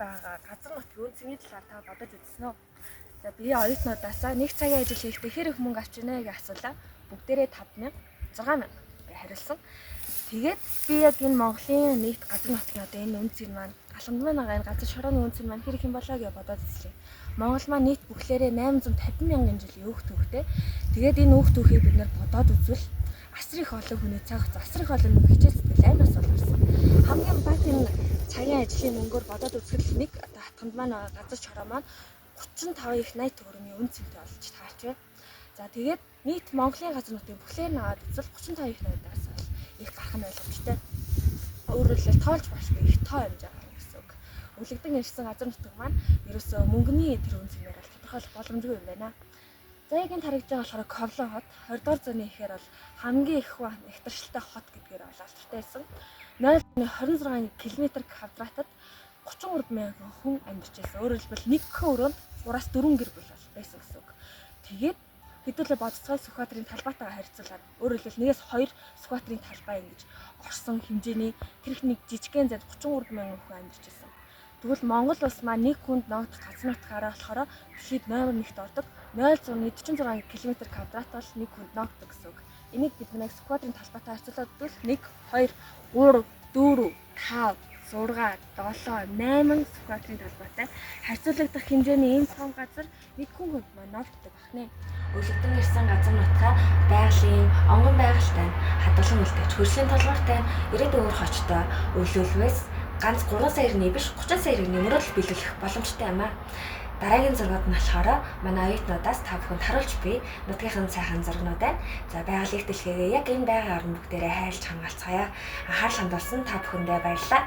байгаа газар нутгийн үн цэний талаар та бодож үзсэн үү? За би оюутнуудаасаа нэг цагийн ажил хийхдээ хэр их мөнгө авч ийнэ гэж асуулаа. Бүгдээрээ 5000, 6000 гэж хариулсан. Тэгээд би яг энэ Монголын нийт газар нутгийн одоо энэ үн цэн маань галамд маань байгаа энэ газар шорооны үн цэн маань хэр их юм болоо гэж бодоод үзлээ. Монгол маань нийт бүхлээрээ 850 мянган жилийн өөх түүхтэй. Тэгээд энэ өөх түүхийг бид нар бодоод үзвэл асар их олон хүний цаг хугацаа, асар их олон хичээл зүтгэл амь асуул гарсан. Хамгийн бат энэ цагийн ажлын мөнгөөр бодоод үзэхэд нэг одоо хатганд маань байгаа газар шороо маань 35 их 80 төгрөгийн үн цэнтэй болж таарч байна. За тэгээд нийт Монголын газар нутгийн бүхлээр нь аваад үзвэл 35 их 80-аас бол их гарах нь ойлгомжтой. Өөрөөр хэлбэл тоолж башгүй их тоо хэмжээ гарна гэсэн үг. Өвлөгдөн ирсэн газар нутаг маань ерөөсөө мөнгөний тэр үн цэнээр бол тодорхойлох боломжгүй юм байна. За яг энэ харагдж байгаа болохоор Ковлон хот 20 дугаар зууны ихээр бол хамгийн их их таршилтай хот гэдгээр бол алдартай байсан. 0.26 км квадратад 33 мянган хүн амьдарч байсан. Өөрөөр хэлбэл нэг хэн өрөөнд 3-4 гэр бүл бол байсан гэсэн үг. Тэгээд хэдүүлээ бодцгой Сүхбаатарын талбайтайгаа харьцуулаад өөрөөр хэлбэл нэгээс 2 Сүхбаатарын талбай ингэж орсон хэмжээний тэр их нэг жижигхэн зайд 33 мянган хүн амьдарч байсан. Тэгвэл Монгол улс маань нэг хүнд ногдох газар нутгаараа болохоор дэлхийд номер 1-т ордог. 0.46 км квадрат бол нэг хүнд ногддог гэсэн үг. Энийг бид нэг Сүхбаатарын талбайтай харьцуулаад үзвэл 1 2 3 4 5 6 7 8 Сүхбаатарын талбайтай харьцуулагдах хэмжээний ийм том газар нэг хүн хүнд маань ногддог бахнэ. Өвлөгдөн ирсэн газар нутгаа байгалийн онгон байгальтай, хадгалан үлдээж хөрслийн толгууртай, ирээдүйн үр хочтой өвлүүлвээс ганц 3 сая иргэний биш 30 сая иргэний мөрөөдөл биелүүлэх боломжтой юм аа. Дараагийн зургууд нь болохоор манай оюутнуудаас та бүхэнд харуулж буй нутгийнхын сайхан зургнууд байна. За байгалийн дэлхийгээ яг энэ байгалийн орон бүгдээрээ хайлж хамгаалцгаая. Анхаарал хандуулсан та бүхэндээ баярлалаа.